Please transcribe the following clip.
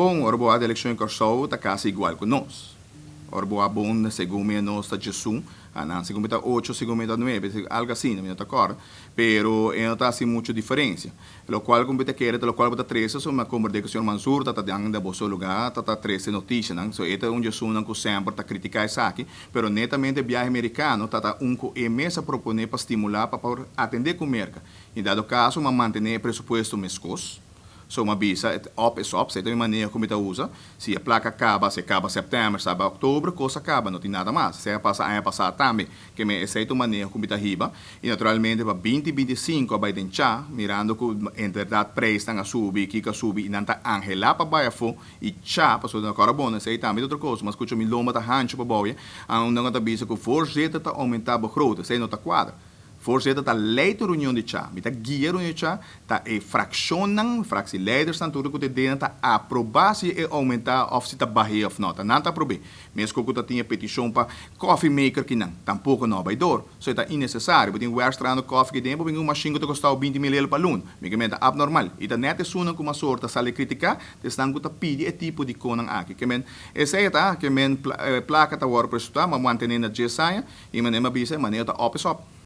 Bon, ora bo wak elekshon di Kòrsou ta kasi igual ku nos. Ora bo wak bon, segun mi nos ta 11, anan segun mi ta ocho, segun mi ta nuebe, algu asina, mi no ta kòrda. Pero e no ta hasi muchu diferensia. Lokual ku mi ta kere ta lokual bo ta trese, so mi a komprendé ku señor Mansur ta ta den den boso lugá ta ta trese notisianan. So e ta un di esunnan ku semper ta kritiká esaki. Pero netamente e biahe merikano ta ta un ku e mes a proponé pa stimulá pa por atendé ku Merka. I dado kaso mi a mantené e presupuesto meskos. So m'a bisa, et op is op, esei ta mi manera ku mi ta usa. Si e plaka kaba, si e kaba sèptèmber, saba òktober, kos a kaba, no tin nada mas. Esei a pasa aña pasá tambe. Ke men esei ta un maneho ku mi ta hiba. I naturalmente pa 2025 a bai den cha, mirando ku en bèrdat preisnan a subi, kiko a subi i nan ta anhelá pa bai afó i cha, pasobra nan kòrda bon, esei tambe ta otro kos. M'a skucha mi lomba ta hanchu pa bou ya, unda nan ta bisa ku voorzitter ta oumentá begroting, esei no ta kuadra. Voorzitter ta leid e reunion di cha. Mi ta guia e reunion di cha, ta e fraccionnan, fractieleidersnan tur ku ta den ta aproba si e aumenta of si ta bahe of no. Ta nan ta aprobe. Mesco ku ta tin e peticion pa coffee maker kinan, tampoco no a bay door. So e ta innecesario. Bo tin wers trahando coffee ki den, bo bin un machine ku ta costao 20 mil euro pa luna. Mi ke men ta abnormal. I ta net esunnan ku mas ora ta sali critica, ta esnan ku ta pidi e tipo di konan aki. Ke men esey ta, ke men placa ta worde presuta, ma mantene na 10 aña, i manera mi a bisa, e manera ta op is op.